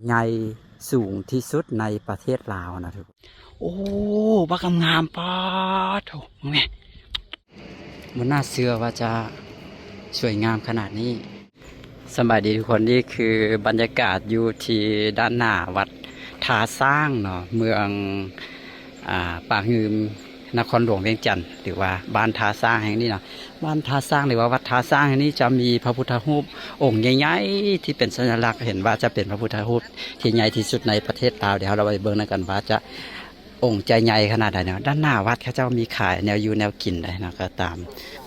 ໃຫຍ່ສູງທີ່ສຸດໃນປະເທດລາວນະທຸກຄົນ. ໂອ້ ບັກງາມໆ ປາດໂທ້ ເບິ່ງແດ່. ບໍ່ໜ້າເຊື່ອວ່າຈະສວຍງາມຂະໜາດນີ້. ສະບາຍດີທຸກຄົນ, ນີ້ຄືບັນຍາກາດຢູ່ທີ່ດ້ານໜ້າວັດທ່າຊ້າງເນາະ, ເມືອງ ອາ ປາງງືມ ນະຄອນຫຼວງວຽງຈັນ ຫຼືວ່າບ້ານທ່າຊ້າງແຫ່ງນີ້ເນາະ. ບ້ານທ່າຊ້າງ ຫຼືວ່າວັດທ່າຊ້າງແຫ່ງນີ້ ຈະມີພະພຸດທະຮູບອົງໃຫຍ່ໆ ທີ່ເປັນສັນຍະລັກ, ເຫັນວ່າຈະເປັນພະພຸດທະຮູບທີ່ໃຫຍ່ທີ່ສຸດໃນປະເທດລາວ. ດຽວເຮົາໄປເບິ່ງນຳກັນວ່າຈະ ອົງຈະໃຫຍ່ຂະໜາດໃດເນາະ. ດ້ານໜ້າວັດເຂົາເຈົ້າມີຂາຍແນວຢູ່ແນວກິນໄດ້ເນາະ, ກໍຕາມ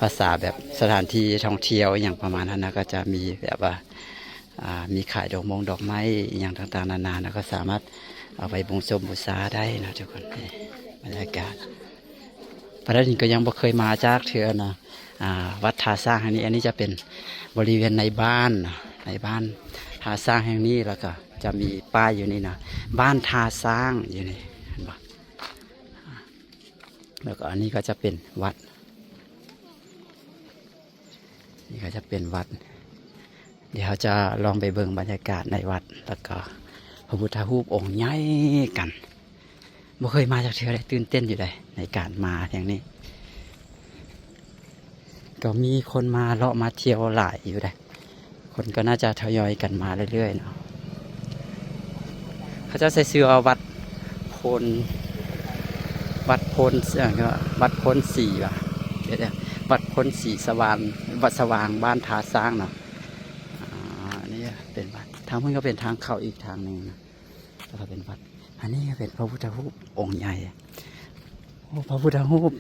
ພາສາແບບສະຖານທີ່ທ່ອງທ່ຽວອີ່ຫຍັງປະມານນັ້ນນະ, ກໍຈະມີແບບວ່າ ອ່າ ມີຂາຍດອກມົງດອກໄມ້ອີ່ຫຍັງຕ່າງໆນານາເນາະ, ກໍສາມາດເອົາໄປບູຊົມບູຊາໄດ້ເນາະທຸກຄົນ. ນີ້ບັນຍາກາດ ປານໃດນີ້ກໍຍັງບໍ່ເຄີຍມາຈັກເທື່ອນະ. ອ່າ ວັດທ່າຊ້າງແຫ່ງນີ້, ອັນນີ້ຈະເປັນບໍລິເວນໃນບ້ານເນາະ, ໃນບ້ານທ່າຊ້າງແຫ່ງນີ້ ແລ້ວກໍຈະມີປ້າຍຢູ່ນີ້ນະ, ບ້ານທ່າຊ້າງຢູ່ນີ້ ເຫັນບໍ່? ແລ້ວກໍອັນນີ້ກໍຈະເປັນວັດ, ນີ້ກໍຈະເປັນວັດ. ດຽວເຮົາຈະລອງໄປເບິ່ງບັນຍາກາດໃນວັດ ແລ້ວກໍພະພຸດທະຮູບອົງໃຫຍ່ກັນ. ບໍ່ເຄີຍມາຈັກເທື່ອເດ້, ຕື່ນເຕັ້ນຢູ່ໃດ໋ໃນການມາແຫ່ງນີ້. ກໍມີຄົນມາເລາະມາທ່ຽວຫຼາຍຢູ່ໃດ໋, ຄົນກໍໜ້າຈະທະຍອຍກັນມາເລື້ອຍໆເນາະ. ເຂົາເຈົ້າໃຊ້ຊື່ວ່າວັດໂພນ ວັດໂພນ ເອີ ວັດໂພນສີຫວາ? ດຽວໆ ວັດໂພນສີສະຫວ່າງ ວັດສະຫວ່າງ ບ້ານທ່າຊ້າງເນາະ. ອາ ອັນນີ້ເປັນວັດ, ທາງພຸ້ນກໍເປັນທາງເຂົ້າອີກທາງໜຶ່ງນະ. ແລ້ວກໍເປັນວັດ, ອັນນີ້ເປັນພະພຸດທະຮູບອົງໃຫຍ່. ໂອ້ ພະພຸດທະຮູບ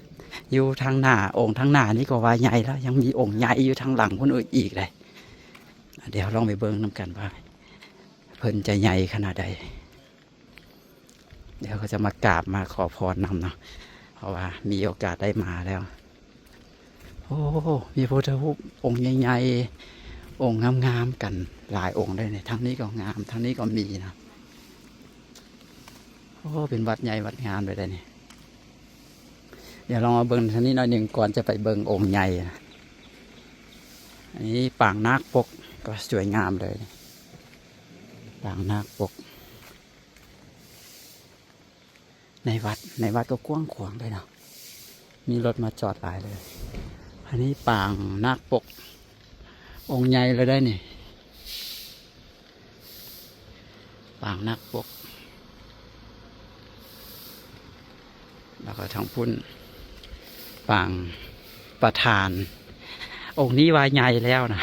ຢູ່ທາງໜ້າ, ອົງທາງໜ້ານີ້ກໍວ່າໃຫຍ່ແລ້ວ, ຍັງມີອົງໃຫຍ່ຢູ່ທາງຫຼັງພຸ້ນອີກເດ້. ດຽວລອງໄປເບິ່ງນຳກັນວ່າເພິ່ນຈະໃຫຍ່ຂະໜາດໃດ. ດຽວກໍຈະມາກາບມາຂໍພອນນຳເນາະ, ເພາະວ່າມີໂອກາດໄດ້ມາແລ້ວ. ໂອ້ ມີພຸດທະຮູບອົງໃຫຍ່ໆ ອົງງາມໆກັນຫຼາຍອົງເລີຍນີ້. ທາງນີ້ກໍງາມ, ທາງນີ້ກໍມີນະ. ໂອ້ ເປັນວັດໃຫຍ່ວັດງາມເລີຍເດ້ນີ້. ດຽວລອງມາເບິ່ງທາງນີ້ໜ້ອຍໜຶ່ງ ກ່ອນຈະໄປເບິ່ງອົງໃຫຍ່ນະ. ອັນນີ້ປາງນາກປົກ ກໍສວຍງາມເລີຍ, ປາງນາກປົກ. ໃນວັດ, ໃນວັດກໍກວ້າງຂວາງເດ້ເນາະ, ມີລົດມາຈອດຫຼາຍເລີຍ. ອັນນີ້ປາງນາກປົກ ອົງໃຫຍ່ເລີຍໄດ໋ນີ້, ປາງນາກປົກ. ແລ້ວກໍທາງພຸ້ນ ປາງປະທານ, ອົງນີ້ວ່າໃຫຍ່ແລ້ວນະ,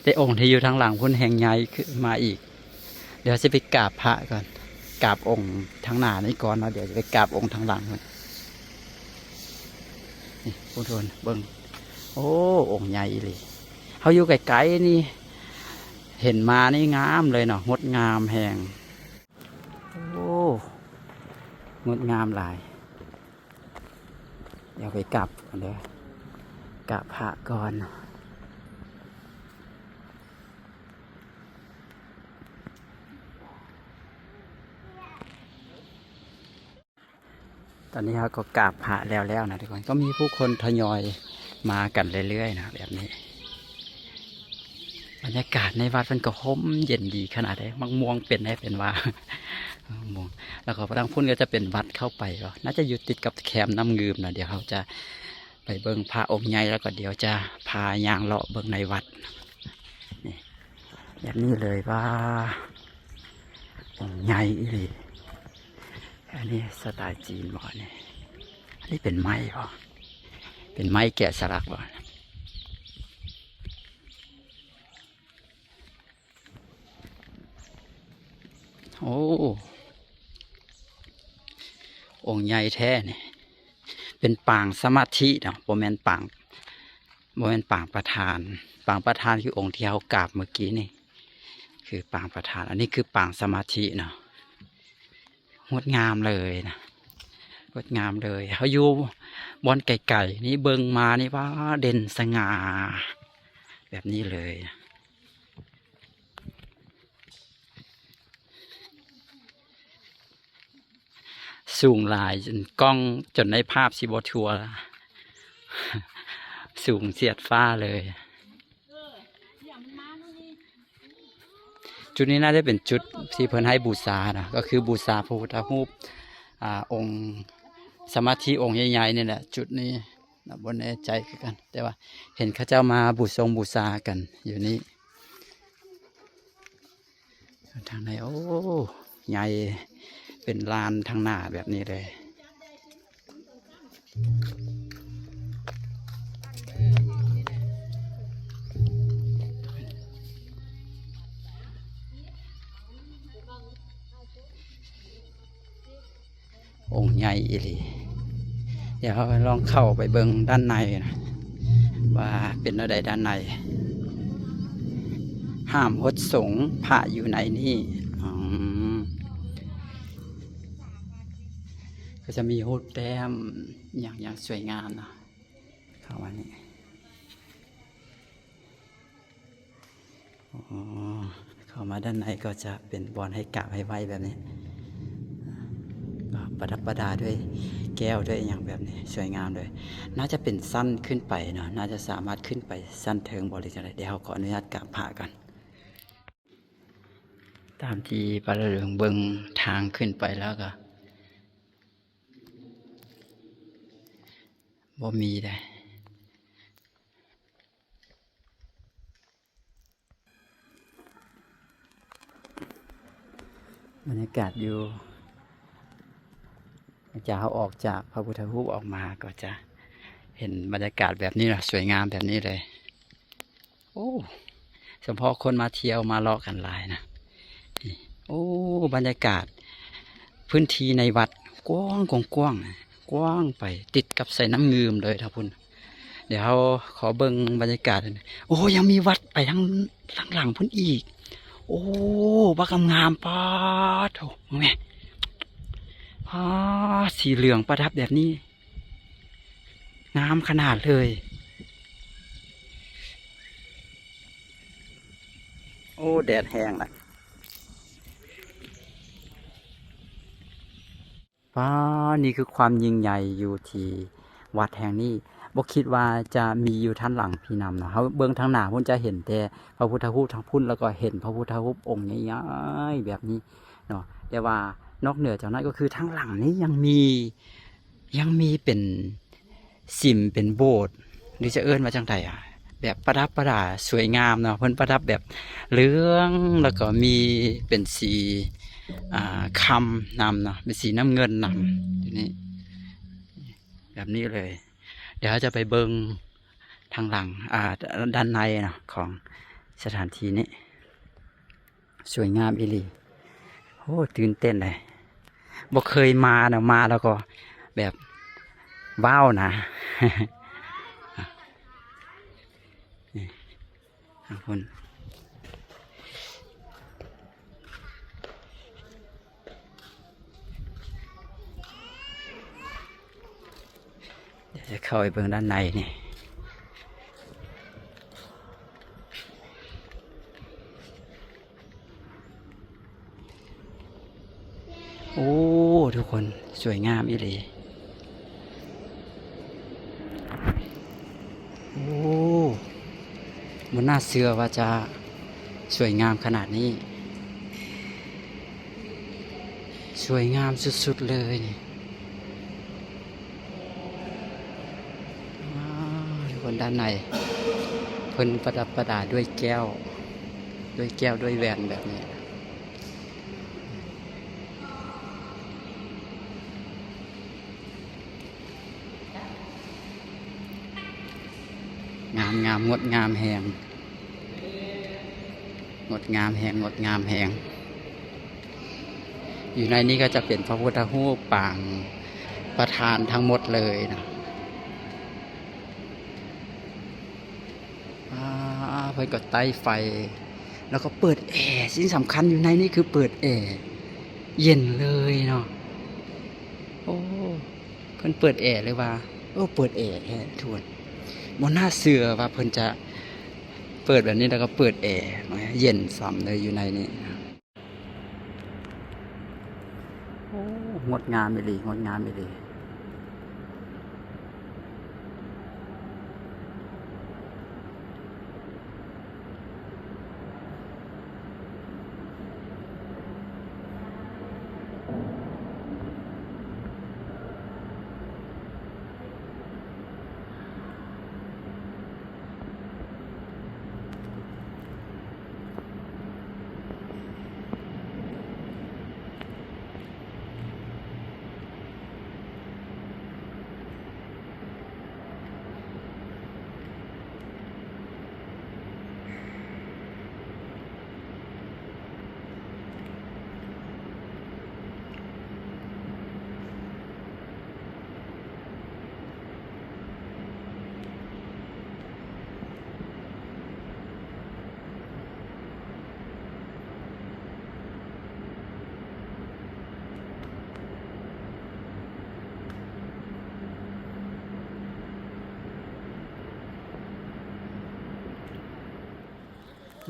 ແຕ່ອົງທີ່ຢູ່ທາງຫຼັງພຸ້ນແຮ່ງໃຫຍ່ຂຶ້ນມາອີກ. ດຽວຊິໄປກາບພະກ່ອນ, ກາບອົງທາງໜ້ານີ້ກ່ອນເນາະ, ດຽວຊິໄປກາບອົງທາງຫຼັງພຸ້ນ. ນີ້ທຸກຄົນເບິ່ງ, ໂອ້ ອົງໃຫຍ່ອີ່ຫຼີ. ເຮົາຢູ່ໄກໆນີ້ ເຫັນມານີ້ງາມເລີຍເນາະ, ງົດງາມແຮງ. ໂອ້ ງົດງາມຫຼາຍ. ດຽວໄປກາບກ່ອນເດີ, ກາບພະກ່ອນ. ຕອນນີ້ເຮົາກໍກາບພະແລ້ວໆນະທຸກຄົນ, ກໍມີຜູ້ຄົນທະຍອຍມາກັນເລື້ອຍໆນະ ແບບນີ້. ບັນຍາກາດໃນວັດເພິ່ນກໍຮົ່ມເຢັນດີຂະໜາດໃດ, ໝາກມ່ວງເປັນໃຫ້ເປັນວ່າ ໝາກມ່ວງ. ແລ້ວກໍທາງພຸ້ນກໍຈະເປັນວັດເຂົ້າໄປເນາະ, ໜ້າຈະຢູ່ຕິດກັບແຄມນ້ຳງື່ມນະ. ດຽວເຮົາຈະໄປເບິ່ງພະອົງໃຫຍ່ ແລ້ວກໍດຽວຈະພາຍ່າງເລາະເບິ່ງໃນວັດ. ນີ້ ແບບນີ້ເລີຍ, ວ້າ ອົງໃຫຍ່ອີ່ຫຼີ. ອັນນີ້ສະໄຕລ໌ຈີນບໍນີ້? ອັນນີ້ເປັນໄມ້ບໍ? ເປັນໄມ້ແກະສະຫຼັກບໍ? ໂອ້ ອົງໃຫຍ່ແທ້ນີ້. ເປັນປາງສະມາທິເນາະ, ບໍ່ແມ່ນປາງ ບໍ່ແມ່ນປາງປະທານ. ປາງປະທານຄືອົງທີ່ເຮົາກາບເມື່ອກີ້ນີ້ ຄືປາງປະທານ, ອັນນີ້ຄືປາງສະມາທິເນາະ. ງົດງາມເລີຍນະ, ງົດງາມເລີຍ. ເຮົາຢູ່ບ່ອນໄກໆນີ້ເບິ່ງມານີ້ ວ້າ ເດັ່ນສະຫງ່າແບບນີ້ເລີຍ. ສູງຫຼາຍ ກ້ອງຈົນໃນພາບຊິບໍ່ທົ່ວ, ສູງສຽດຟ້າເລີຍ. ຈຸດນີ້ໜ້າຈະເປັນຈຸດທີ່ເພິ່ນໃຫ້ບູຊານະ ກໍຄືບູຊາພະພຸດທະຮູບ ອ່າ ອົງສະມາທິອົງໃຫຍ່ໆນີ້ແຫຼະ ຈຸດນີ້ນະ ບໍ່ແນ່ໃຈຄືກັນ ແຕ່ວ່າເຫັນເຂົາເຈົ້າມາບູຊົງບູຊາກັນຢູ່ນີ້. ທາງໃນ ໂອ້ ໃຫຍ່ ເປັນລານທາງໜ້າແບບນີ້ເລີຍ. ອົງໃຫຍ່ອີ່ຫຼີ. ດຽວເຮົາລອງເຂົ້າໄປເບິ່ງດ້ານໃນນະ ວ່າເປັນແນວໃດດ້ານໃນ. ຫ້າມຫົດສົງ ພະຢູ່ໃນນີ້. ອືມ ກໍຈະມີຮູບແຕ້ມ ຫຍັງ ຫຍັງສວຍງາມເນາະ. ເຂົ້າມານີ້ ອໍ ເຂົ້າມາດ້ານໃນກໍຈະເປັນບ່ອນໃຫ້ກາບໃຫ້ໄຫວ້ແບບນີ້ ປະດັບປະດາດ້ວຍແກ້ວດ້ວຍຫຍັງແບບນີ້ ສວຍງາມເລີຍ. ໜ້າຈະເປັນຊັ້ນຂຶ້ນໄປເນາະ ໜ້າຈະສາມາດຂຶ້ນໄປຊັ້ນເທິງບໍ່ ຫຼືຈັ່ງໃດ. ດຽວເຮົາຂໍອະນຸຍາດກາບພະກ່ອນ. ຕາມທີ່ປາລະເລິງເບິ່ງທາງຂຶ້ນໄປແລ້ວກໍບໍ່ມີໃດ. ບັນຍາກາດຢູ່ ຫຼັງຈາກເຮົາອອກຈາກພະພຸດທະຮູບອອກມາ ກໍຈະເຫັນບັນຍາກາດແບບນີ້ລະ ສວຍງາມແບບນີ້ເລີຍ. ໂອ້ ສະເພາະຄົນມາທ່ຽວມາເລາະກັນຫຼາຍນະ. ນີ້ ໂອ້ ບັນຍາກາດພື້ນທີ່ໃນວັດກວ້າງ ກວ້າງ ກວ້າງໄປຕິດກັບໃສ່ນ້ຳງື່ມເລີຍທາງພຸ້ນ. ດຽວເຮົາຂໍເບິ່ງບັນຍາກາດ. ໂອ້ ຍັງມີວັດໄປທາງ ທາງຫຼັງພຸ້ນອີກ. ໂອ້ ບັກງາມໆ ປາດໂທ້ ເບິ່ງແມະ ປາດ ສີເຫຼືອງປະດັບແບບນີ້ ງາມຂະໜາດເລີຍ. ໂອ້ ແດດແຮງລະ. ວ້າວ ນີ້ຄືຄວາມຍິ່ງໃຫຍ່ຢູ່ທີ່ວັດແຫ່ງນີ້. ບໍ່ຄິດວ່າຈະມີຢູ່ທາງຫຼັງພີ້ນຳເນາະ. ເຮົາເບິ່ງທາງໜ້າພຸ້ນຈະເຫັນແຕ່ພະພຸດທະຮູບທາງພຸ້ນ ແລ້ວກໍເຫັນພະພຸດທະຮູບອົງໃຫຍ່ໆແບບນີ້ເນາະ. ແຕ່ວ່ານອກເໜືອຈາກນັ້ນກໍຄືທາງຫຼັງນີ້ຍັງມີ ຍັງມີເປັນ ສິມເປັນໂບດ ຫຼືຈະເອີ້ນວ່າຈັ່ງໃດອະ ແບບປະດັບປະດາສວຍງາມເນາະ. ເພິ່ນປະດັບແບບເຫຼືອງ ແລ້ວກໍມີເປັນສີ ອ່າ ຄຳນຳເນາະ ເປັນສີນ້ຳເງິນນຳ ຢູ່ນີ້ ແບບນີ້ເລີຍ. ດຽວເຮົາຈະໄປເບິ່ງທາງຫຼັງ ອ່າ ດ້ານໃນເນາະ ຂອງສະຖານທີ່ນີ້. ສວຍງາມອີ່ຫຼີ. ໂອ້ ຕື່ນເຕັ້ນເລີຍ ບໍ່ເຄີຍມານະ ມາແລ້ວກໍແບບ ວ້າວນະ. ນີ້ ທາງພຸ້ນ. ດຽວຈະເຂົ້າໄປເບິ່ງດ້ານໃນນີ້. ໂອ້ ທຸກຄົນ ສວຍງາມອີ່ຫຼີ. ໂອ້ ບໍ່ໜ້າເຊື່ອວ່າຈະສວຍງາມຂະໜາດນີ້. ສວຍງາມສຸດໆເລີຍນີ້. ວ້າວ ທຸກຄົນ ດ້ານໃນເພິ່ນປະດັບປະດາດ້ວຍແກ້ວ ດ້ວຍແກ້ວ ດ້ວຍແຫວນແບບນີ້. ງາມໆ ງົດງາມແຮງ ງົດງາມແຮງ ງົດງາມແຮງ. ຢູ່ໃນນີ້ກໍຈະເປັນພະພຸດທະຮູບປາງປະທານທັງໝົດເລີຍນະ. ອ່າ ເພິ່ນກໍໄຕ້ໄຟ ແລ້ວກໍເປີດແອ. ສິ່ງສຳຄັນຢູ່ໃນນີ້ຄືເປີດແອ ເຢັນເລີຍເນາະ. ໂອ້ ເພິ່ນເປີດແອເລີຍວ່າ ໂອ້ ເປີດແອແທ້ທຸກຄົນ. ບໍ່ໜ້າເຊື່ອວ່າເພິ່ນຈະເປີດແບບນີ້ ແລ້ວກໍເປີດແອ ເຢັນສ່ຳເລີຍຢູ່ໃນນີ້. ໂອ້ ງົດງາມອີ່ຫຼີ ງົດງາມອີ່ຫຼີ.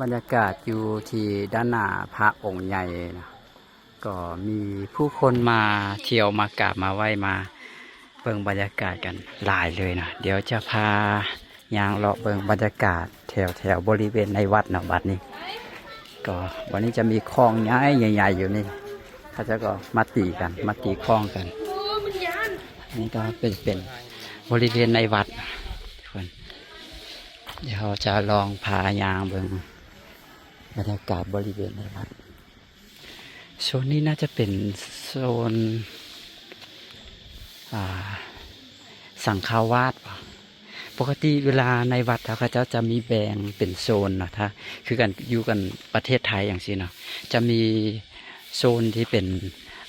ບັນຍາກາດຢູ່ທີ່ດ້ານໜ້າພະອົງໃຫຍ່ນະ ກໍມີຜູ້ຄົນມາທ່ຽວ ມາກາບມາໄຫວ້ ມາເບິ່ງບັນຍາກາດກັນຫຼາຍເລີຍນະ. ດຽວຈະພາຍ່າງເລາະເບິ່ງບັນຍາກາດແຖວໆ ບໍລິເວນໃນວັດເນາະ. ບັດນີ້ກໍ ວັນນີ້ຈະມີຂອງໃຫຍ່ໆຢູ່ນີ້ ເຂົາເຈົ້າກໍມາຕີກັນ ມາຕີຂອງກັນ. ອັນນີ້ກໍເປັນ ເປັນບໍລິເວນໃນວັດ ທຸກຄົນ. ດຽວເຮົາຈະລອງພາຍ່າງເບິ່ງບັນຍາກາດບໍລິເວນໃນວັດ. ໂຊນນີ້ໜ້າຈະເປັນໂຊນ ອ່າ ສັງຄາວາດບໍ? ປົກກະຕິເວລາໃນວັດເຂົາເຈົ້າຈະມີແບ່ງເປັນໂຊນເນາະ ຖ້າຄືກັນ ຢູ່ກັນປະເທດໄທຈັ່ງຊີ້ເນາະ ຈະມີໂຊນທີ່ເປັນ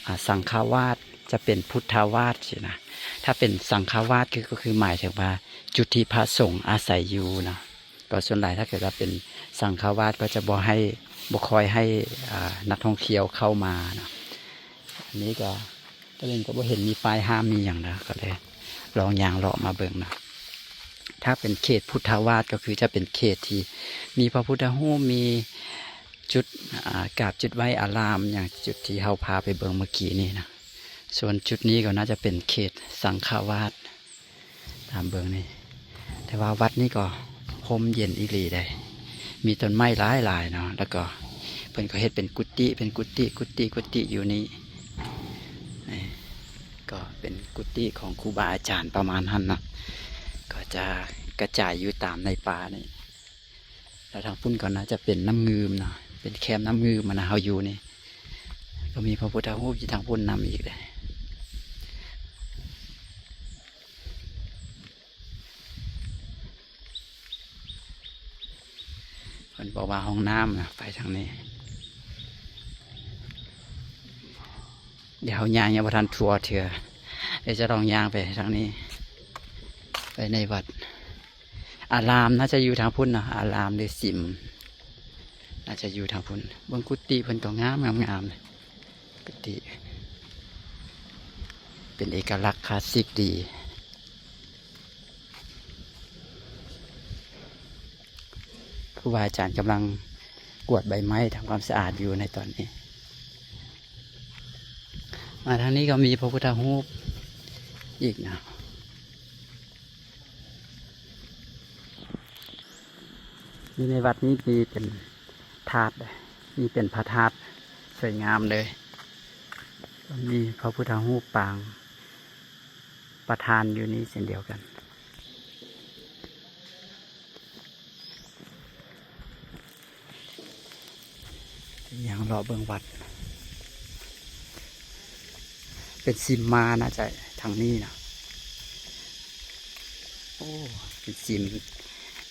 ອ່າ ສັງຄາວາດ ຈະເປັນພຸດທາວາດຊີ້ນະ. ຖ້າເປັນສັງຄາວາດຄື ກໍຄືໝາຍເຖິງວ່າຈຸດທີ່ພະສົງອາໄສຢູ່ເນາະ. ກໍສ່ວນຫຼາຍຖ້າເກີດວ່າເປັນສັງຄາວາດກໍຈະບໍ່ໃຫ້ ບໍ່ຄ່ອຍໃຫ້ ອ່າ ນັກທ່ອງທ່ຽວເຂົ້າມາເນາະ. ອັນນີ້ກໍ ຕອນນີ້ກໍບໍ່ເຫັນມີປ້າຍຫ້າມມີຫຍັງນະ ກໍເລີຍລອງຍ່າງເລາະມາເບິ່ງເນາະ. ຖ້າເປັນເຂດພຸດທາວາດກໍຄືຈະເປັນເຂດທີ່ມີພະພຸດທະຮູບ ມີຈຸດ ອ່າ ກາບຈຸດໄຫວ້ອາລາມ ຢ່າງຈຸດທີ່ເຮົາພາໄປເບິ່ງເມື່ອກີ້ນີ້ນະ. ສ່ວນຈຸດນີ້ກໍໜ້າຈະເປັນເຂດສັງຄາວາດ ຕາມເບິ່ງນີ້. ແຕ່ວ່າວັດນີ້ກໍຮົ່ມເຢັນອີ່ຫຼີເດ້ ມີຕົ້ນໄມ້ຫຼາຍໆເນາະ. ແລ້ວກໍເພິ່ນກໍເຮັດເປັນກຸຕິ ເປັນກຸຕິ ກຸຕິ ກຸຕິຢູ່ນີ້. ນີ້ກໍເປັນກຸຕິຂອງຄູບາອາຈານປະມານຫັ້ນເນາະ ກໍຈະກະຈາຍຢູ່ຕາມໃນປ່ານີ້. ແລ້ວທາງພຸ້ນກໍໜ້າຈະເປັນນ້ຳງື່ມເນາະ ເປັນແຄມນ້ຳງື່ມ ອັນນະ ເຮົາຢູ່ນີ້ ກໍມີພະພຸດທະຮູບຢູ່ທາງພຸ້ນນຳອີກເດ້. ເພິ່ນບອກວ່າຫ້ອງນ້ຳນະ ໄປທາງນີ້. ດຽວເຮົາຍ່າງຍັງບໍ່ທັນທົ່ວເທື່ອ ດຽວຈະລອງຍ່າງໄປທາງນີ້ ໄປໃນວັດ. ອາລາມໜ້າຈະຢູ່ທາງພຸ້ນເນາະ ອາລາມ ຫຼື ສິມ ໜ້າຈະຢູ່ທາງພຸ້ນ. ເບິ່ງກຸຕິເພິ່ນກໍງາມໆ ກຸຕິເປັນເອກະລັກຄລາສສິກດີ. ຄູບາອາຈານກຳລັງກວາດໃບໄມ້ ທຳຄວາມສະອາດຢູ່ໃນຕອນນີ້. ມາທາງນີ້ກໍມີພະພຸດທະຮູບອີກນະ. ນີ້ໃນວັດນີ້ມີເປັນທາດເດ້ ມີເປັນພະທາດສວຍງາມເລີຍ. ມີພະພຸດທະຮູບປາງປະທານຢູ່ນີ້ເຊັ່ນດຽວກັນ. ຍ່າງເລາະເບິ່ງວັດ ເປັນສິມມາ ໜ້າຈະທາງນີ້ນະ. ໂອ້ ເປັນສິມ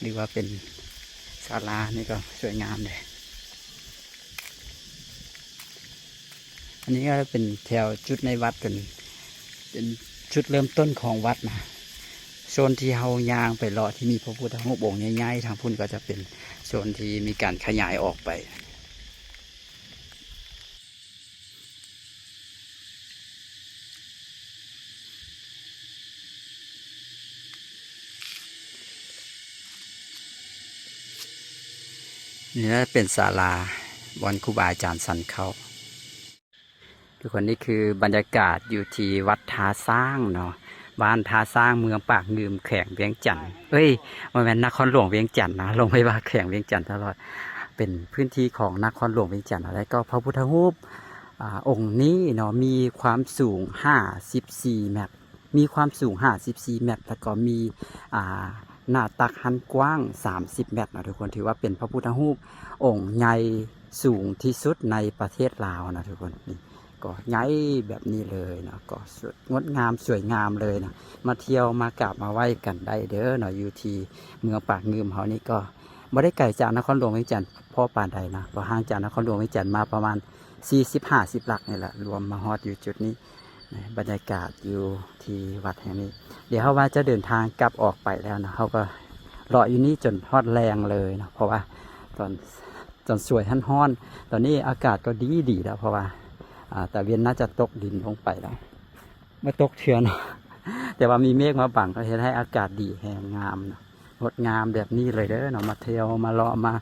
ຫຼືວ່າເປັນສາລາ ນີ້ກໍສວຍງາມເດ້. ອັນນີ້ກໍເປັນແຖວຈຸດໃນວັດ ເປັນ ເປັນຈຸດເລີ່ມຕົ້ນຂອງວັດນະ. ໂຊນທີ່ເຮົາຍ່າງໄປເລາະທີ່ມີພະພຸດທະຮູບອົງໃຫຍ່ໆ ທາງພຸ້ນກໍຈະເປັນໂຊນທີ່ມີການຂະຫຍາຍອອກໄປ. ນີ້ແຫຼະເປັນສາລາບ່ອນຄູບາອາຈານສັນເຂົ້າ. ທຸກຄົນ ນີ້ຄືບັນຍາກາດຢູ່ທີ່ວັດທ່າຊ້າງເນາະ ບ້ານທ່າຊ້າງ ເມືອງປາກງື່ມ ແຂວງວຽງຈັນ ເອີຍ ບໍ່ແມ່ນ ນະຄອນຫຼວງວຽງຈັນນະ ຫຼົງໄປວ່າແຂວງວຽງຈັນຕະຫຼອດ. ເປັນພື້ນທີ່ຂອງນະຄອນຫຼວງວຽງຈັນ. ແລ້ວກໍພະພຸດທະຮູບ ອ່າ ອົງນີ້ເນາະ ມີຄວາມສູງຫ້າສິບສີ່ແມັດ ມີຄວາມສູງຫ້າສິບສີ່ແມັດ ແລ້ວກໍມີ ອ່າ ໜ້າຕັກຫັ້ນກວ້າງສາມສິບແມັດເນາະທຸກຄົນ. ຖືວ່າເປັນພະພຸດທະຮູບອົງໃຫຍ່ສູງທີ່ສຸດໃນປະເທດລາວເນາະທຸກຄົນ. ນີ້ກໍໃຫຍ່ແບບນີ້ເລີຍເນາະ ກໍສວຍ ງົດງາມສວຍງາມເລີຍເນາະ. ມາທ່ຽວມາກາບມາໄຫວ້ກັນໄດ້ເດີເນາະ ຢູ່ທີ່ເມືອງປາກງື່ມເຮົານີ້ ກໍບໍ່ໄດ້ໄກຈາກນະຄອນຫຼວງວຽງຈັນພໍປານໃດເນາະ ກໍຫ່າງຈາກນະຄອນຫຼວງວຽງຈັນມາປະມານສີ່ສິບຫ້າສິບຫຼັກນີ້ແຫຼະ ລວມມາຮອດຢູ່ຈຸດນີ້. ບັນຍາກາດຢູ່ທີ່ວັດແຫ່ງນີ້. ດຽວເຮົາວ່າຈະເດີນທາງກັບອອກໄປແລ້ວເນາະ ເຮົາກໍເລາະຢູ່ນີ້ຈົນຮອດແລງເລີຍເນາະ ເພາະວ່າຕອນ ຕອນສວຍຫັ້ນຮ້ອນ. ຕອນນີ້ອາກາດກໍດີໆແລ້ວ ເພາະວ່າ ອ່າ ຕາເວັນໜ້າຈະຕົກດິນລົງໄປແລ້ວ ບໍ່ຕົກເທື່ອເນາະ ແຕ່ວ່າມີເມກມາບັງ ກໍເຮັດໃຫ້ອາກາດດີແຮງ ງາມເນາະ ງົດງາມແບບນີ້ເລີຍເດີເນາະ. ມາທ່ຽວມາເລາະມາ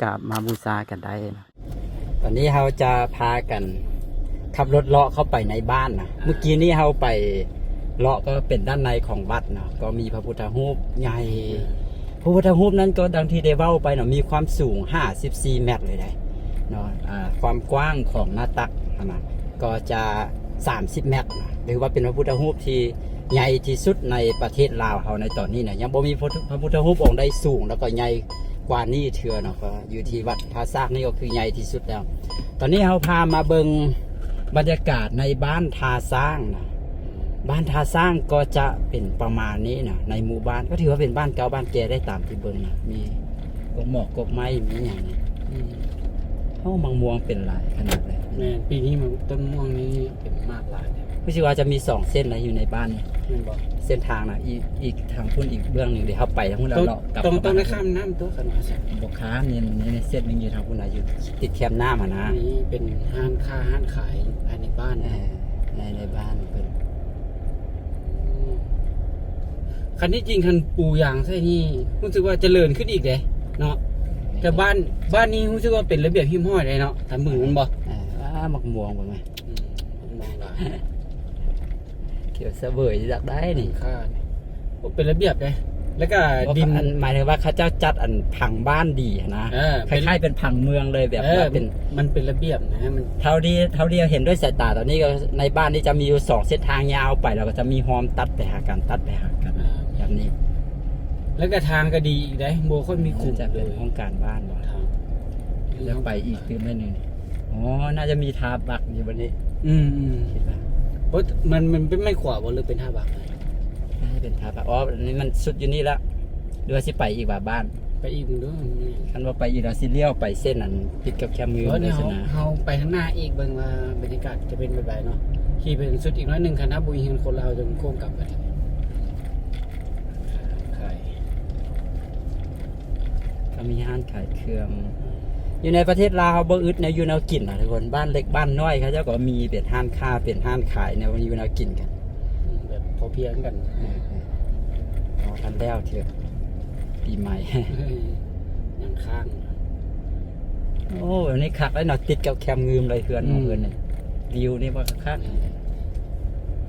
ກາບມາບູຊາກັນໄດ້ນະ. ຕອນນີ້ເຮົາຈະພາກັນຂັບລົດເລາະເຂົ້າໄປໃນບ້ານນະ. ອ່າ ເມື່ອກີ້ນີ້ເຮົາໄປເລາະກໍເປັນດ້ານໃນຂອງວັດເນາະ, ກໍມີພະພຸດທະຮູບໃຫຍ່. ອືມ ພະພຸດທະຮູບນັ້ນກໍດັ່ງທີ່ໄດ້ເວົ້າໄປເນາະ, ມີຄວາມສູງຫ້າສິບສີ່ແມັດເລີຍເດ້ເນາະ. ອ່າ ຄວາມກວ້າງຂອງໜ້າຕັກຫັ້ນນະ ກໍຈະສາມສິບແມັດນະ, ຖືວ່າເປັນພະພຸດທະຮູບທີ່ໃຫຍ່ທີ່ສຸດໃນປະເທດລາວເຮົາໃນຕອນນີ້ນະ. ຍັງບໍ່ມີພະ ພະພຸດທະຮູບອົງໃດສູງ ແລ້ວກໍໃຫຍ່ ກວ່ານີ້ເທື່ອເນາະ, ກໍຢູ່ທີ່ວັດທ່າຊ້າງນີ້ກໍຄືໃຫຍ່ທີ່ສຸດແລ້ວ. ຕອນນີ້ເຮົາພາມາເບິ່ງບັນຍາກາດໃນບ້ານທ່າຊ້າງນະ. ບ້ານທ່າຊ້າງກໍຈະເປັນປະມານນີ້ນະ, ໃນໝູ່ບ້ານກໍຖືວ່າເປັນບ້ານເກົ່າບ້ານແກ່ໄດ້ຕາມທີ່ເບິ່ງນະ, ມີກົກໝອກກົກໄມ້ ມີຫຍັງນີ້. ອືມ ໂອ້ ໝາກມ່ວງເປັນຫຼາຍຂະໜາດເລີຍ. ແມ່ນ, ປີນີ້ມັນ ຕົ້ນມ່ວງນີ້ເປັນໝາກຫຼາຍ. ຮູ້ສຶກວ່າຈະມີສອງເສັ້ນນະ ຢູ່ໃນບ້ານນີ້ ແມ່ນບໍ່? ເສັ້ນທາງນະ ອີກ ອີກທາງພຸ້ນອີກເບື້ອງໜຶ່ງ, ດຽວເຮົາໄປທາງພຸ້ນແລ້ວເນາະ. ຕ້ອງ ຕ້ອງໄດ້ຂ້າມນ້ຳຕົວະ ຄັນວ່າຊັ້ນ. ບໍ່ຂ້າມ, ນີ້ ນີ້ເສັ້ນໜຶ່ງຢູ່ທາງພຸ້ນນະ, ຢູ່ຕິດແຄມນ້ຳຫັ້ນນະ. ນີ້ເປັນຮ້ານຄ້າຮ້ານຂາຍພາຍໃນບ້ານ. ເອີ ໃນ ໃນບ້ານເພິ່ນ. ອືມ ຄັນທີ່ຈິງ ຄັນປູຢາງໃສ່ນີ້ ຮູ້ສຶກວ່າຈະເລີນຂຶ້ນອີກເດ້ເນາະ. ແມ່ນ. ແຕ່ບ້ານ ບ້ານນີ້ຮູ້ສຶກວ່າເປັນລະບຽບຮຽບຮ້ອຍເດ້ເນາະ, ຕາມເບິ່ງແມ່ນບໍ່? ເອີ ອ້າ ໝາກມ່ວງເບິ່ງແມ. ອືມ ໝາກມ່ວງຫຼາຍ. ຂຽວສະເຫວີຍ ຢາກໄດ້ນີ້. ຫຼັງຄານີ້ ໂອ້ ເປັນລະບຽບເດ້. ແລ້ວກໍ ບໍ່ ດິນ ອັນ ໝາຍເຖິງວ່າເຂົາເຈົ້າຈັດອັນຜັງບ້ານດີຫັ້ນນະ. ເອີ ເປັນ ຄ້າຍໆເປັນຜັງເມືອງເລີຍ, ແບບ ເອີ ວ່າເປັນ ມັນເປັນລະບຽບນະ. ມັນ ເທົ່າທີ່ ເທົ່າທີ່ເຮົາເຫັນດ້ວຍສາຍຕາຕອນນີ້ ກໍໃນບ້ານນີ້ຈະມີຢູ່ສອງເສັ້ນທາງຍາວໄປ ແລ້ວກໍຈະມີຮ່ອມຕັດໄປຫາກັນ ຕັດໄປຫາກັນ ອ່າ ແບບນີ້. ແລ້ວກໍທາງກໍດີອີກເດ້, ບໍ່ຄ່ອຍມີຂຸມ. ຈະເປັນ ເລີຍ ຫ້ອງການບ້ານບໍ່? ທາງ ແລ້ວໄປອີກຕື່ມໜ້ອຍໜຶ່ງ. ອໍ ໜ້າຈະມີທາບັກຢູ່ບັດນີ້. ອືມໆ ຄິດວ່າ ບໍ່ ມັນ ມັນເປັນໄມ້ຂວາບໍ່ ຫຼືເປັນທາບັກ? ໜ້າຈະເປັນທາບັກ. ອໍ ອັນນີ້ມັນສຸດຢູ່ນີ້ລະ ຫຼືວ່າຊິໄປອີກວ່າບ້ານ? ໄປອີກເດີ. ຄັນວ່າໄປອີກແລ້ວຊິລ້ຽວໄປເສັ້ນອັນຕິດກັບແຄມງືມ ເອີ ເຮົາ ເຮົາໄປທາງໜ້າອີກ ເບິ່ງວ່າບັນຍາກາດຈະເປັນແບບໃດເນາະ. ຂີ່ໄປຈົນສຸດອີກໜ້ອຍໜຶ່ງ, ຄັນຖ້າບໍ່ມີເຮືອນຄົນ ແລ້ວເຮົາຈະໂຄ້ງກັບໄປ. ຂາຍ ກໍມີຮ້ານຂາຍເຄື່ອງ. ຢູ່ໃນປະເທດລາວເຮົາບໍ່ອຶດແນວຢູ່ແນວກິນນະທຸກຄົນ. ບ້ານເລັກບ້ານນ້ອຍເຂົາເຈົ້າກໍມີເປັນຮ້ານຄ້າ ເປັນຮ້ານຂາຍແນວຢູ່ແນວກິນກັນ. ອືມ ແບບພໍພຽງກັນ. ເອີ ເອີ ເອົາທັນແລ້ວເທື່ອປີໃໝ່. ຍັງຄ້າງ. ໂອ້ ອັນນີ້ຄັກເລີຍເນາະ, ຕິດກັບແຄມງືມເລີຍເຮືອນຂອງເພິ່ນນີ້. ອືມ ວິວນີ້ບໍ່ຄັກ. ແມ່ນ.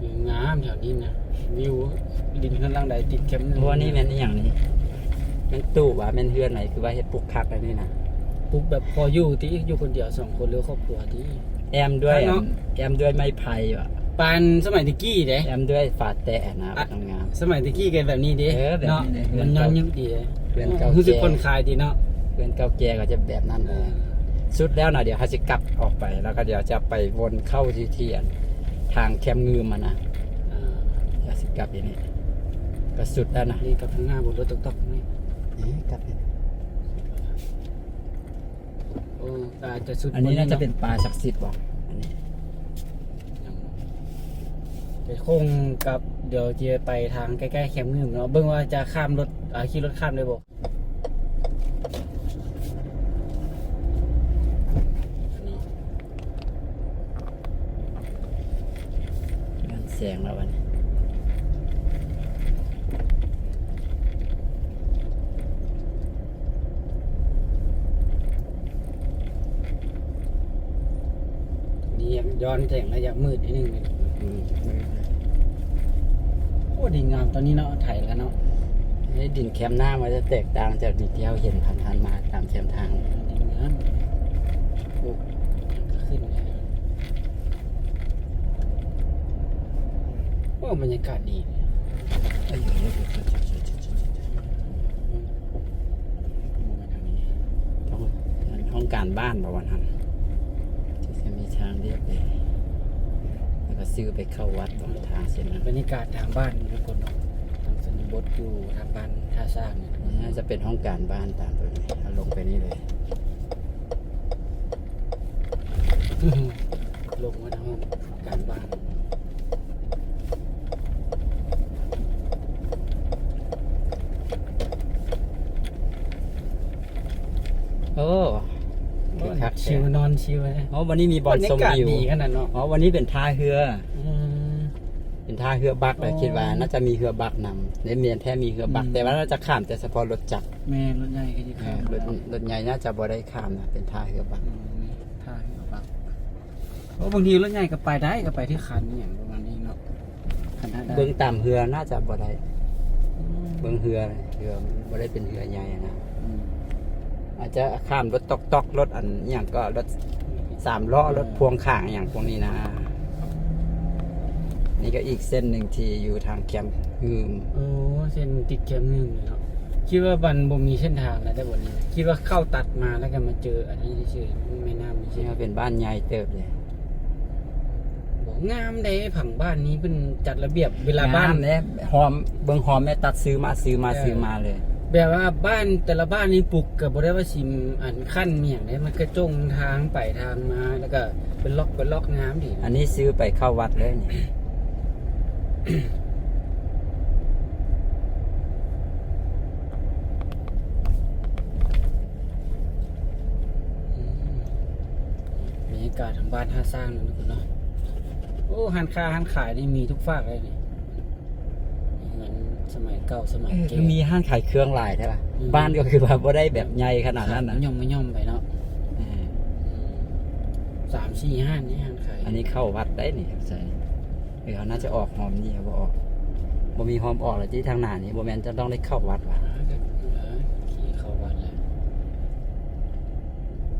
ວິວງາມແຖວນີ້ນະ, ວິວດິນເຮືອນຫຼັງໃດຕິດແຄມງືມ. ໂອ້ ອັນນີ້ແມ່ນອີ່ຫຍັງນີ້? ແມ່ນຕູບຫວາ? ແມ່ນເຮືອນໃດ? ຄືວ່າເຮັດປຸກຄັກແບບນີ້ນະ. ປຸກແບບພໍຢູ່ຕິ, ຢູ່ຄົນດຽວສອງຄົນ ຫຼືຄອບຄົວຕິ. ແອ້ມດ້ວຍ ຄັກເນາະ. ແອ້ມດ້ວຍໄມ້ໄຜ່ຫວາ? ປານສະໄໝແຕ່ກີ້ເດ້. ແອ້ມດ້ວຍຝາແຕະນະ. ອ່ະ ງາມໆ. ສະໄໝແຕ່ກີ້ກໍແບບນີ້ເດ້. ເອີ ແບບນີ້ເນາະ. ມັນຍ້ອນຍຸກດີເດ້. ເຮືອນເກົ່າແກ່ ເຮືອນເກົ່າແກ່ ເຮືອນຄົນຂາຍດີເນາະ. ເຮືອນເກົ່າແກ່ກໍຈະແບບນັ້ນແຫຼະ. ເອີ ສຸດແລ້ວນະ, ດຽວເຮົາຊິກັບອອກໄປ ແລ້ວກໍດຽວຈະໄປວົນເຂົ້າທີ່ ທີ່ອັນທາງແຄມງືມຫັ້ນນະ. ເອີ ດຽວຊິກັບຢູ່ນີ້ ກໍສຸດແລ້ວນະ. ນີ້ກັບທາງໜ້າບົນລົດຕອກໆນີ້. ເອີ ກັບນີ້. ໂອ້ ອາດຈະສຸດ ອັນນີ້ໜ້າຈະເປັນປ່າສັກສິດບໍ່? ອັນນີ້ ໄປໂຄ້ງກັບ ດຽວຈະໄປທາງໃກ້ໆແຄມງືມເນາະ, ເບິ່ງວ່າຈະຂ້າມລົດ ອາ ຂີ່ລົດຂ້າມໄດ້ບໍ່? ແສງແລ້ວບັດນີ້ ນີ້ຍ້ອນແສງແລ້ວຢາກມືດນິດໜຶ່ງ. ອືມ ໂອ້ ດິນງາມຕອນນີ້ເນາະ, ໄຖແລ້ວເນາະ. ເອີ ດິນແຄມນ້ຳມັນຈະແຕກຕ່າງຈາກດິນທີ່ເຮົາເຫັນຜ່ານໆມາຕາມແຄມທາງ. ດິນງາມ. ໂອ້ ຂຶ້ນແລ້ວ. ໂອ້ ບັນຍາກາດດີ. ຫ້ອງ ຫ້ອງການບ້ານບໍ່ວ່າຫັ້ນ ຈະມີທາງລຽບເລີຍ ແລ້ວກໍຊື່ໄປເຂົ້າວັດຕອນທາງເສັ້ນນັ້ນ. ບັນຍາກາດທາງບ້ານທຸກຄົນເນາະ, ທາງຊົນນະບົດຢູ່ທາງບ້ານທ່າຊ້າງ. ໜ້າຈະເປັນຫ້ອງການບ້ານຕາມຕົວນີ້ ເຮົາລົງໄປນີ້ເລີຍ. ລົງມາທາງຫ້ອງການບ້ານ. ໂອ້ ໂອ້ ຄັກແທ້ ຊິວນອນຊິວເລີຍ. ໂອ້ ວັນນີ້ມີບ່ອນຊົມວິວ ບັນຍາກາດດີຂະໜາດເນາະ. ອໍ ວັນນີ້ເປັນທ່າເຮືອ. ອືມ. ເປັນທ່າເຮືອບັກ ແລ້ວຄິດວ່າໜ້າຈະມີເຮືອບັກນຳ ແມ່ນແທ້ມີເຮືອບັກ ອືມ ແຕ່ວ່າໜ້າຈະຂ້າມແຕ່ສະເພາະລົດຈັກ ແມ່ນ ລົດໃຫຍ່ກໍຊິຂ້າມ ເອີ ລົດ ລົດໃຫຍ່ໜ້າຈະບໍ່ໄດ້ຂ້າມນະ ເປັນທ່າເຮືອບັກ ອືມ ທ່າເຮືອບັກ ໂອ້ ບາງທີລົດໃຫຍ່ກໍໄປໄດ້ ກໍໄປທີ່ຄັນອີ່ຫຍັງປະມານນີ້ເນາະ ຄັນຖ້າໄດ້ ເບິ່ງຕາມເຮືອໜ້າຈະບໍ່ໄດ້ ອືມ ເບິ່ງເຮືອ ເຮືອບໍ່ໄດ້ເປັນເຮືອໃຫຍ່ນະ ອືມ ອາດຈະຂ້າມລົດຕ໊ອກໆ ລົດອັນຫຍັງກໍ ລົດສາມລໍ້ ເອີ ລົດພວງຂ້າງຫຍັງພວກນີ້ນະ ນີ້ກໍອີກເສັ້ນໜຶ່ງທີ່ຢູ່ທາງແຄມງື່ມ ໂອ້ ເສັ້ນຕິດແຄມງື່ມເລີຍເນາະ ຄິດວ່າມັນບໍ່ມີເສັ້ນທາງແລ້ວ ແຕ່ບ່ອນນີ້ ຄິດວ່າເຂົ້າຕັດມາ ແລ້ວກໍມາເຈີອັນນີ້ຊື່ໆ ແມ່ນ້ຳນີ້ຊື່ ນີ້ເປັນບ້ານໃຫຍ່ເຕີບເດ ບໍ່ ງາມເດ້ ຜັງບ້ານນີ້ເພິ່ນຈັດລະບຽບ ເວລາບ້ານ ງາມເດ້ ຫອມ ເບິ່ງຫອມແມ່ຕັດຊື່ມາ ຊື່ມາ ເອີ ຊື່ມາເລີຍ ແບບວ່າບ້ານແຕ່ລະບ້ານນີ້ປຸກກໍບໍ່ໄດ້ວ່າຊິ ອັນ ຂັ້ນອີ່ຫຍັງເດ້ ມັນກະຈົງທາງໄປທາງມາ ແລ້ວກໍເປັນລັອກເປັນລັອກ ງາມດີ ອັນນີ້ຊື້ໄປເຂົ້າວັດເລີຍນີ້ ອືມ ບັນຍາກາດທາງບ້ານທ່າຊ້າງເນາະ ທຸກຄົນເນາະ ໂອ້ ຮ້ານຄ້າຮ້ານຂາຍນີ້ມີທຸກຟາກເລີຍນີ້ ເຮືອນສະໄໝເກົ່າສະໄໝ ເອີ ແກ່ ຄືມີຮ້ານຂາຍເຄື່ອງຫຼາຍແທ້ລະ ອືມ ບ້ານກໍຄືວ່າບໍ່ໄດ້ແບບໃຫຍ່ຂະໜາດນັ້ນນະ ຂາຍມະຫຍ້ອມມະຫຍ້ອມໄປເນາະ ເອີ ອືມ ສາມສີ່ຮ້ານນີ້ຮ້ານຂາຍ ອັນນີ້ເຂົ້າວັດໄດ້ນີ້ ໃສ່ ເອີ ເຮົາໜ້າຈະອອກຮ່ອມນີ້ ເຮົາບໍ່ອອກ ບໍ່ມີຮ່ອມອອກແລ້ວຕິ ທາງໜ້ານີ້ ບໍ່ແມ່ນຈະຕ້ອງໄດ້ເຂົ້າວັດຫວາ ເອີ ເຂົ້າວັດແລ້ວ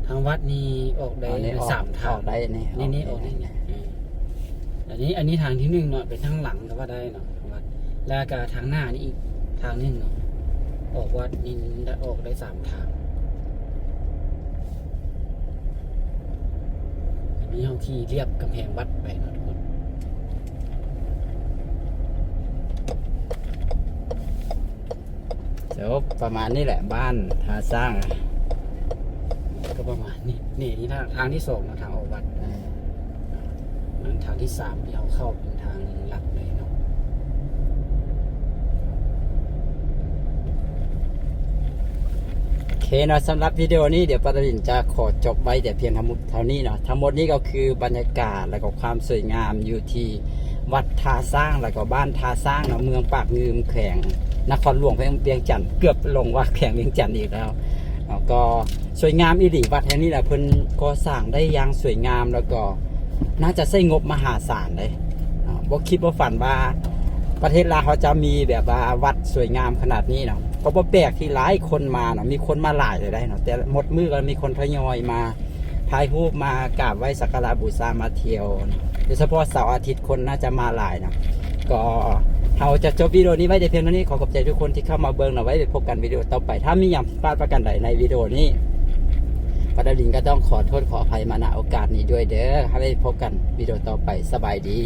ທາງວັດນີ້ອອກໄດ້ ອັນນີ້ອອກ ສາມທາງ ອອກໄດ້ນີ້ ນີ້ ນີ້ອອກໄດ້ນີ້ ເອີ ອັນນີ້ ອັນນີ້ທາງທີໜຶ່ງເນາະ ເປັນທາງຫຼັງກໍວ່າໄດ້ເນາະ ວັດ ແລ້ວກໍທາງໜ້ານີ້ອີກທາງໜຶ່ງເນາະ ອອກວັດນີ້ໄດ້ ອອກໄດ້ສາມທາງ ອັນນີ້ເຮົາຂີ່ລຽບກຳແພງວັດໄປເນາະທຸກຄົນ ຈົບ ປະມານນີ້ແຫຼະ ບ້ານທ່າຊ້າງ ກໍປະມານນີ້ ນີ້ ນີ້ທາງ ທາງທີສອງເນາະ ທາງອອກວັດ ເອີ ທາງທີສາມທີ່ເຮົາເຂົ້າເປັນທາງຫຼັກເລີຍເນາະ ໂອເຄເນາະ ສຳລັບວິດີໂອນີ້ ດຽວປາຕາລິນຈະຂໍຈົບໄວ້ແຕ່ພຽງເທົ່າໝົດເທົ່ານີ້ເນາະ ທັງໝົດນີ້ກໍຄືບັນຍາກາດ ແລ້ວກໍຄວາມສວຍງາມຢູ່ທີ່ວັດທ່າຊ້າງ ແລ້ວກໍບ້ານທ່າຊ້າງເນາະ ເມືອງປາກງື່ມ ແຂວງນະຄອນຫຼວງວຽງຈັນ ເກືອບຫຼົງວ່າແຂວງວຽງຈັນອີກແລ້ວເນາະ ກໍ ສວຍງາມອີ່ຫຼີ ວັດແຫ່ງນີ້ນະ ເພິ່ນກໍ່ສ້າງໄດ້ຢ່າງສວຍງາມ ແລ້ວກໍໜ້າຈະໃຊ້ງົບມະຫາສານເດ້ ເນາະ ບໍ່ຄິດບໍ່ຝັນວ່າປະເທດລາວເຮົາຈະມີແບບວ່າວັດສວຍງາມຂະໜາດນີ້ເນາະ ກໍບໍ່ແປກທີ່ຫຼາຍຄົນມາເນາະ ມີຄົນມາຫຼາຍເລີຍເນາະ ແຕ່ໝົດມື້ກໍມີຄົນທະຍອຍມາຖ່າຍຮູບ ມາກາບໄຫວ້ສັກກາລະບູຊາ ມາທ່ຽວເນາະ ໂດຍສະເພາະເສົາອາທິດຄົນໜ້າຈະມາຫຼາຍເນາະ ກໍເຮົາຈະຈົບວິດີໂອນີ້ໄວ້ແຕ່ພຽງເທົ່ານີ້ ຂໍຂອບໃຈທຸກຄົນທີ່ເຂົ້າມາເບິ່ງເນາະ ໄວ້ໄປພົບກັນວິດີໂອຕໍ່ໄປ ຖ້າມີຫຍັງຜິດພາດປະການໃດໃນວິດີໂອນີ້ ປາຕາລິນກໍຕ້ອງຂໍໂທດຂໍອະໄພມາ ນະ ໂອກາດນີ້ດ້ວຍເດີ ໄວ້ພົບກັນວິດີໂອຕໍ່ໄປ ສະບາຍດີ.